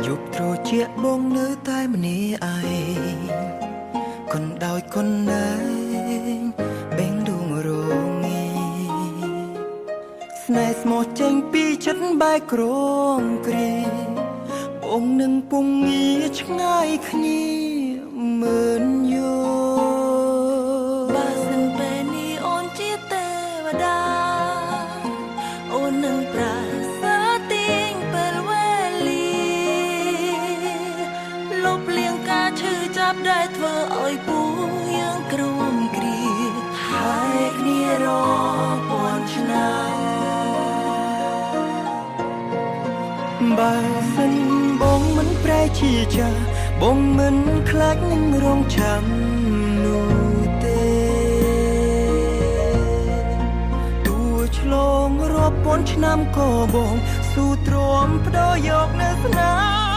យប់ត្រជាក់បងនៅតែម្នាក់ឯងកុនដោយកុនណែងបេងដួងរងីស្នេហ៍ស្មោះចេញពីចិត្តបែកក្រងគ្រាបងនឹងពងងារឆ្ងាយគ្នាមើនយោ បើសិនពេលនេះអូនជាទេវតាអូននឹងប្រាសាទាញពេលវេលាលុបលាងការឈឺចាប់ដែលធ្វើឲ្យពួកយើងគ្រំគ្រាហើយគ្នារាប់ពាន់ឆ្នាំ បើសិនបងមិនប្រែជាចាស់បងមិនខ្លាចនឹងរងចាំនោះទេតួឆ្លងរាប់ពាន់ឆ្នាំក៏បងស៊ូទ្រាំផ្ដោយកនៅស្នា